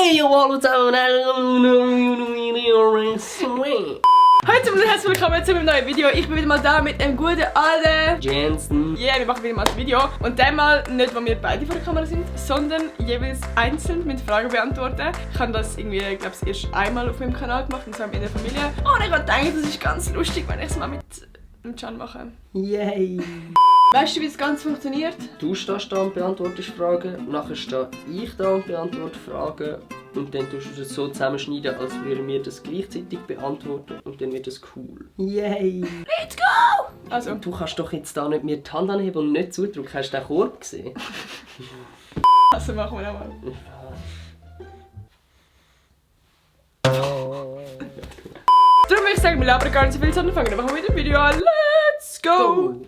Hey, you all zusammen! Heute und herzlich willkommen zu meinem neuen Video. Ich bin wieder mal da mit einem guten alten Jensen. Yeah, wir machen wieder mal ein Video. Und diesmal nicht, wo wir beide vor der Kamera sind, sondern jeweils einzeln mit Fragen beantworten. Ich habe das irgendwie, glaube ich, erst einmal auf meinem Kanal gemacht, und zwar mit der Familie. Und ich habe gedacht, das ist ganz lustig, wenn ich es mal mit Can mache. Yay! Weißt du, wie das Ganze funktioniert? Du stehst da und beantwortest Fragen, nachher stehe ich da und beantworte Fragen. Und dann tust du das so zusammenschneiden, als würden wir das gleichzeitig beantworten. Und dann wird das cool. Yay! Let's go! Also. Du kannst doch jetzt da nicht mir die Hand anheben und nicht zudrücken. Hast du den Korb gesehen? Also machen wir nochmal. Darum würde ich sagen, wir labern gar nicht so viel, sondern fangen wir einfach mit dem Video an. Let's go!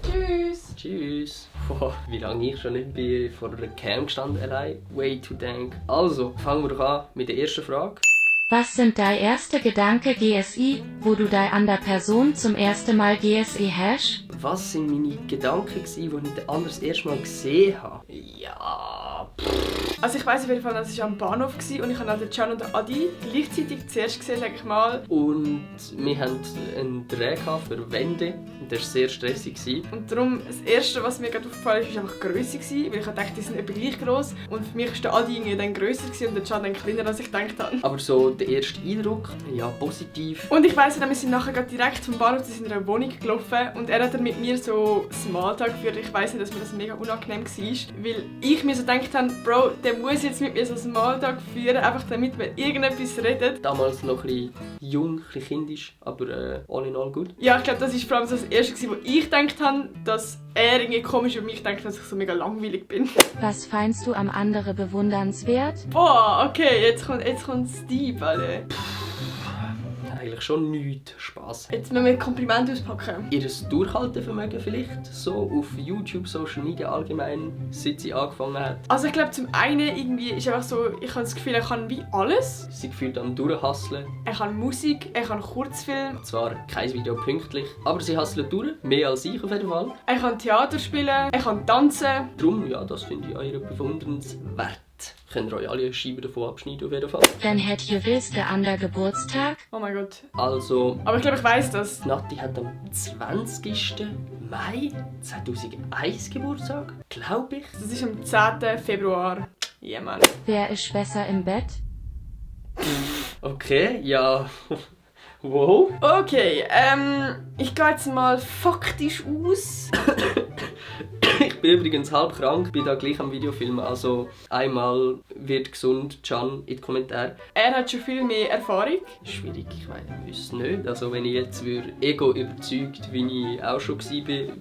Tschüss! Tschüss! Boah, wie lange ich schon nicht bin vor einer Cam gestanden allein. Way to dank. Also, fangen wir doch an mit der ersten Frage. Was sind deine erste Gedanke GSI, wo du deine andere Person zum ersten Mal GSI hast? Was waren meine Gedanken, als ich den anderen das erste Mal gesehen habe? Ja. Also ich weiss auf jeden Fall, dass ich am Bahnhof war und ich habe den Can und den Adi gleichzeitig zuerst gesehen, sage ich mal. Und wir hatten einen Dreh für Wände und das war sehr stressig. Und darum, das Erste, was mir gerade aufgefallen ist, war einfach die Grösse, weil ich dachte, die sind etwa gleich gross. Und für mich war der Adi irgendwie dann grösser und der Can dann kleiner, als ich gedacht habe. Aber so der erste Eindruck, ja, positiv. Und ich weiss dann, wir sind nachher gerade direkt vom Bahnhof zu seiner Wohnung gelaufen und er hat dann mit mir so Smalltalk geführt. Ich weiss nicht, dass mir das mega unangenehm war, weil ich mir so gedacht habe, Bro, der muss jetzt mit mir so Smalltalk führen, einfach damit wir irgendetwas reden. Damals noch ein bisschen jung, ein bisschen kindisch, aber all in all gut. Ja, ich glaube, das war vor allem so das Erste, wo ich gedacht habe, dass er irgendwie komisch über mich denkt, dass ich so mega langweilig bin. Was findest du am anderen bewundernswert? Boah, okay, jetzt kommt's deep, Alter. Eigentlich schon nichts. Spass. Jetzt müssen wir ein Kompliment auspacken. Ihr Durchhaltevermögen vielleicht, so auf YouTube, Social Media allgemein, seit sie angefangen hat. Also ich glaube, zum einen irgendwie ist einfach so, ich habe das Gefühl, er kann wie alles. Sie gefühlt am Durchhasseln. Er kann Musik, er kann Kurzfilm. Zwar kein Video pünktlich, aber sie hasselt durch, mehr als ich auf jeden Fall. Er kann Theater spielen, er kann tanzen. Darum, ja, das finde ich eure bewundernswert. Könnt ihr euch alle Scheiben davon abschneiden auf jeden Fall. Dann hätt ihr willst der andere Geburtstag? Oh mein Gott. Also, Aber ich glaube, ich weiss das. Nati hat am 20. Mai 2001 Geburtstag, glaube ich. Das ist am 10. Februar. Ja, Mann. Wer ist besser im Bett? Okay, ja. Wow. Okay, ich gehe jetzt mal faktisch aus. Ich bin übrigens halb krank, bin da gleich am Videofilmen, also einmal wird gesund, Can in den Kommentaren. Er hat schon viel mehr Erfahrung. Schwierig, ich weiß nicht. Also wenn ich jetzt ego überzeugt, wie ich auch schon war,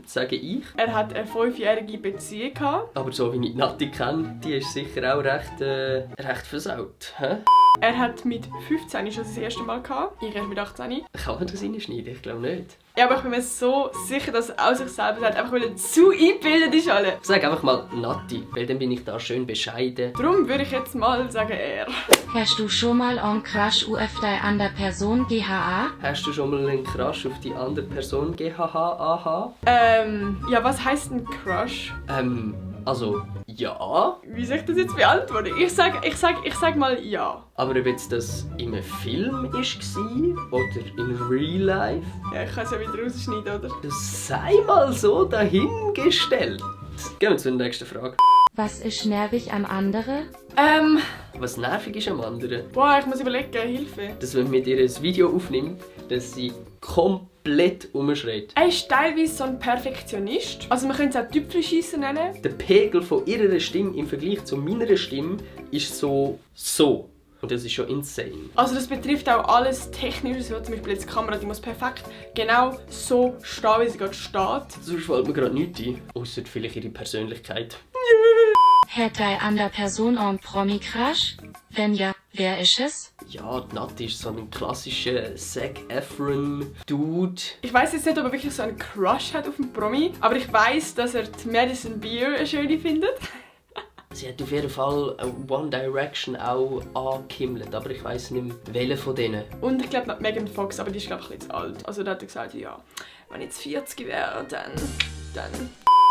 sage ich. Er hat eine 5-jährige Beziehung gehabt. Aber so wie ich die Nati kenne, die ist sicher auch recht versaut. Hä? Er hat mit 15 schon das erste Mal gehabt. Ich erst mit 18. Kann man das reinschneiden? Ich glaube nicht. Ja, aber ich bin mir so sicher, dass er aus sich selber sagt, einfach weil er zu eingebildet ist, alle. Sag einfach mal Nati, weil dann bin ich da schön bescheiden. Darum würde ich jetzt mal sagen, er. Hast du schon mal einen Crush auf deine andere Person GHA? Hast du schon mal einen Crush auf die andere Person GHH? Ja, was heisst ein Crush? Also, ja. Wie soll ich das jetzt beantworten? Ich sag mal ja. Aber ob jetzt das in einem Film war oder in real life, Ja, ich kann es ja wieder rausschneiden, oder? das sei mal so dahingestellt. Gehen wir zur nächsten Frage. Was ist nervig am anderen? Was nervig ist am anderen, Boah, ich muss überlegen, Hilfe. dass wenn mit ihr ein Video aufnimmt, dass sie komplett umschreit. Er ist teilweise so ein Perfektionist. Also man könnte es auch Tüpfelschiessen nennen. Der Pegel von ihrer Stimme im Vergleich zu meiner Stimme ist so. Und das ist schon insane. Also das betrifft auch alles Technische, so zum Beispiel jetzt die Kamera, die muss perfekt genau so stehen, wie sie gerade steht. Sonst fällt mir gerade nichts ein. Ausser vielleicht ihre Persönlichkeit. Hat deine andere Person einen Promi-Crush? Wenn ja, wer ist es? Ja, die Nati ist so ein klassischer Zac Efron-Dude. Ich weiss jetzt nicht, ob er wirklich so einen Crush hat auf den Promi, aber ich weiss, dass er die Madison Beer eine schöne findet. Sie hat auf jeden Fall One Direction auch angehimmelt, aber ich weiss nicht mehr, welche von denen. Und ich glaube noch Megan Fox, aber die ist glaube ich ein bisschen zu alt. Also da hat er gesagt, ja, wenn ich jetzt 40 wäre, dann...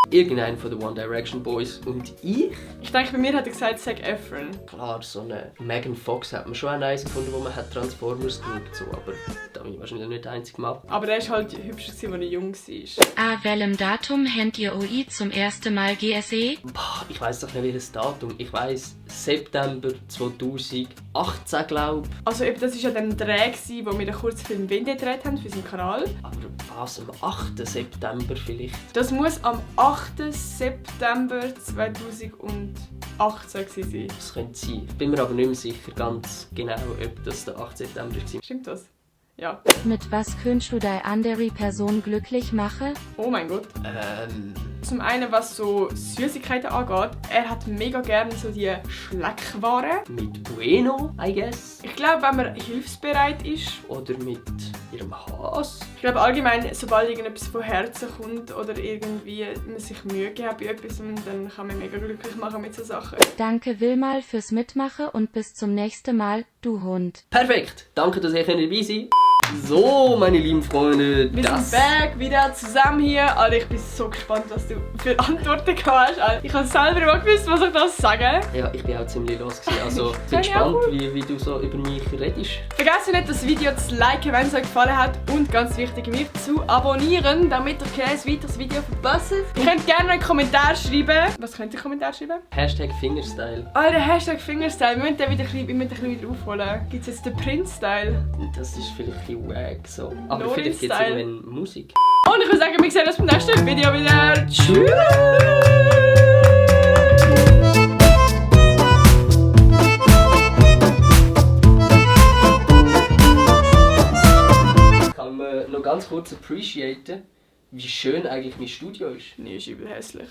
Irgendein von den One Direction Boys. Und ich? Ich denke, bei mir hat er gesagt Zac Efron. Klar, so eine Megan Fox hat man schon auch eins gefunden, wo man hat Transformers geschaut, so, aber da bin ich wahrscheinlich nicht der einzige Mal. Aber er war halt hübscher, als er jung war. Welchem Datum habt ihr OI zum ersten Mal GSE? Boah, ich weiss doch nicht welches Datum. Ich weiss September 2018, glaube ich. Also eben, das war ja der Dreh, wo wir den Kurzfilm Wind gedreht haben für seinen Kanal. Aber was, am 8. September vielleicht? Das muss am 8. September 2018 gewesen sein. Das könnte sein. Ich bin mir aber nicht mehr sicher ganz genau, ob das der 8. September war. Stimmt das? Ja. Mit was könntest du deine andere Person glücklich machen? Oh mein Gott. Zum einen, was so Süßigkeiten angeht, er hat mega gerne so die Schleckwaren. Mit Bueno, I guess. Ich glaube, wenn man hilfsbereit ist. Oder mit ihrem Hass. Ich glaube allgemein, sobald irgendetwas von Herzen kommt oder irgendwie man sich Mühe gibt bei etwas, dann kann man mega glücklich machen mit so Sachen. Danke Wilmal fürs Mitmachen und bis zum nächsten Mal, du Hund. Perfekt. Danke, dass ihr dabei seid. So, meine lieben Freunde, Wir sind back, wieder zusammen hier. Alter, ich bin so gespannt, was du für Antworten hast. Alter, ich habe selber immer gewusst, was ich das sagen. Ja, ich bin auch ziemlich los gewesen. Also, ich bin gespannt, wie du so über mich redest. Vergesst nicht, das Video zu liken, wenn es euch gefallen hat. Und ganz wichtig, mich zu abonnieren, damit ihr kein weiteres Video verpasst. Ihr könnt gerne einen Kommentar schreiben. Was könnt ihr in Kommentar schreiben? #Fingerstyle. Alter, Fingerstyle. Wir müssen den wieder ein bisschen wieder aufholen. Gibt es jetzt den Prince-Style? Das ist vielleicht ein bisschen wack so. Aber Nori vielleicht gibt es Style. irgendwann Musik. Und ich würde sagen, wir sehen uns beim nächsten Video wieder. Tschüss! Kann man noch ganz kurz appreciaten, wie schön eigentlich mein Studio ist. Nee, ist übel hässlich.